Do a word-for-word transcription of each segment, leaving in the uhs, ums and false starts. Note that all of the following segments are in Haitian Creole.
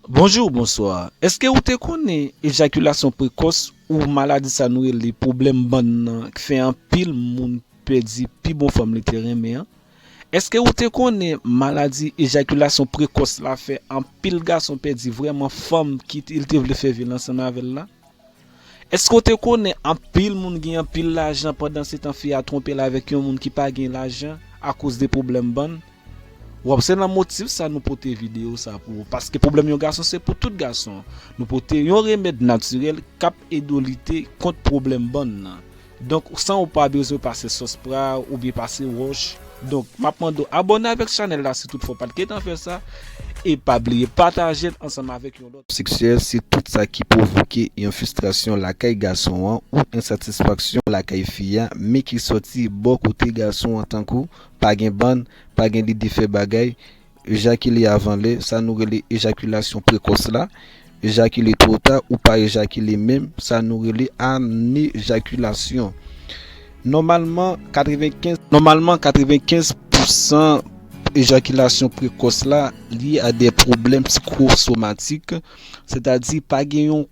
Bonjou, bonswa. Èske ou te konnen ejakilasyon prekòs ou maladi sa nou rele pwoblèm bann nan k fè anpil moun pèdi pi bon fanm li te renmen an? Èske ou te konnen maladi ejakilasyon prekòs la fè anpil gason pèdi vrèman fanm ki te, li te vle fè vi l ansanm avè l la? Èske w te konnen anpil moun gen anpil lajan pandan se tan fi a twonpe l avèk yon moun ki pa gen lajan akoz de pwoblèm bann? W ap se nan motif sa nou pote videyo sa pou ou, paske pwoblèm yon gason se pou tout gason. Nou pote yon remèd natirèl k ap ede w lite kont pwoblèm bann nan. Donk, san ou pa bezwen pase sòs pra oubyen pase wòch. Donk, m ap mande w abòne avèk chanèl la si toutfwa w pa t gentan fè sa. E pa bliye pataje l ansanm avèk yon lòt. Seksyèl se tout sa ki pwovoke yon fristrasyon lakay gason an ou ensatisfaksyon lakay fi a, men ki sòti bò kote gason an, tankou pa gen bann, pa gen lide fè bagay, ejakile avan lè, sa nou rele ejakilasyon prekòs la, ejakile twò ta ou pa ejakile menm, sa nou rele anejakilasyon. Nòmalman, katrevenkenz, nòmalman, katrevenkenz pousan ejakilasyon prekòs la lye a de pwoblèm psikosomatik, sètadi pa gen yon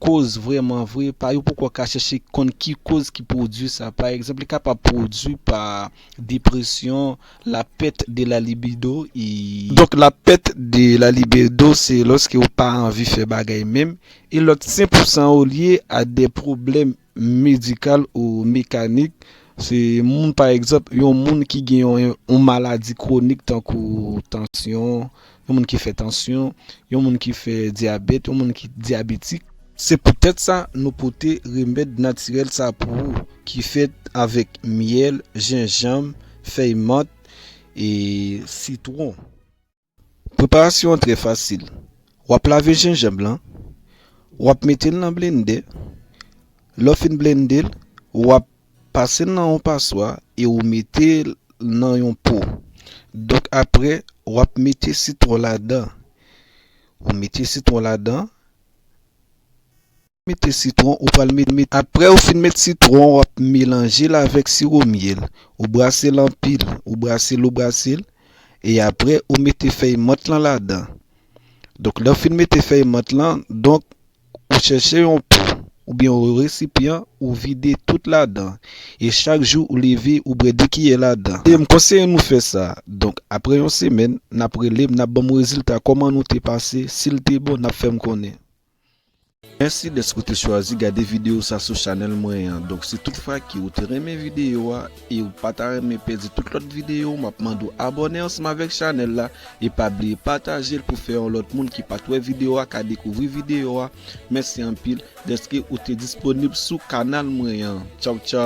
koz vrèman vre, pa yo poko ka chèche konn ki koz ki pwodui sa. Pa egzanp, li kapab pwodui pa depresyon, la pèt de la libido, e donk la pèt de la libido se lòske ou pa anvi fè bagay menm, e lòt senk pousan yo lye a de pwoblèm medikal ou mekanik. Se moun, pa egzanp, yon moun ki gen yon, yon maladi kwonik tankou tansyon, yon moun ki fè tansyon, yon moun ki fè dyabèt, yon moun ki dyabetik. Se poutèt sa nou pote remèd natirèl sa pou ou, ki fèt avèk myèl, jenjanm, fèy mant e sitwon. Preparasyon an trè fasil. W ap lave jenjanm lan, w ap mete l nan blendè. Lè w fin blende l, w ap pase l nan yon paswa e w mete l nan yon po. Donk, apre, w ap mete sitwon ladan. Ou mete sitwon ladan. Mete sitwon, ou pral met, met, apre ou fin met sitwon, w ap melanje l avèk siwo myèl. Ou brase l anpil, ou brase l, ou brase l, e apre ou mete fèy mant lan ladan. Donk, lè w fin mete fèy mant lan, donk, ou chèche yon po oubyen yon resipyan, ou vide tout ladan. E chak jou ou leve, ou bwè de kiyè ladan. E m konseye nou fè sa. Donk, apre yon semèn, n ap rele m, n ap ban m rezilta kòman nou te pase, si l te bon, n ap fè m konnen. Mèsi dèske w te chwazi gade videyo sa sou chanèl mwen an. Donk, si toutfwa ke w te renmen videyo a e w pa ta renmen pèdi tout lòt videyo, m ap mande w abòne ansanm avèk chanèl la e pa bliye pataje l pou fè yon lòt moun ki pa t wè videyo a ka dekouvri videyo a. Mèsi anpil dèske w te disponib sou kanal mwen an. Tchaw, tchaw.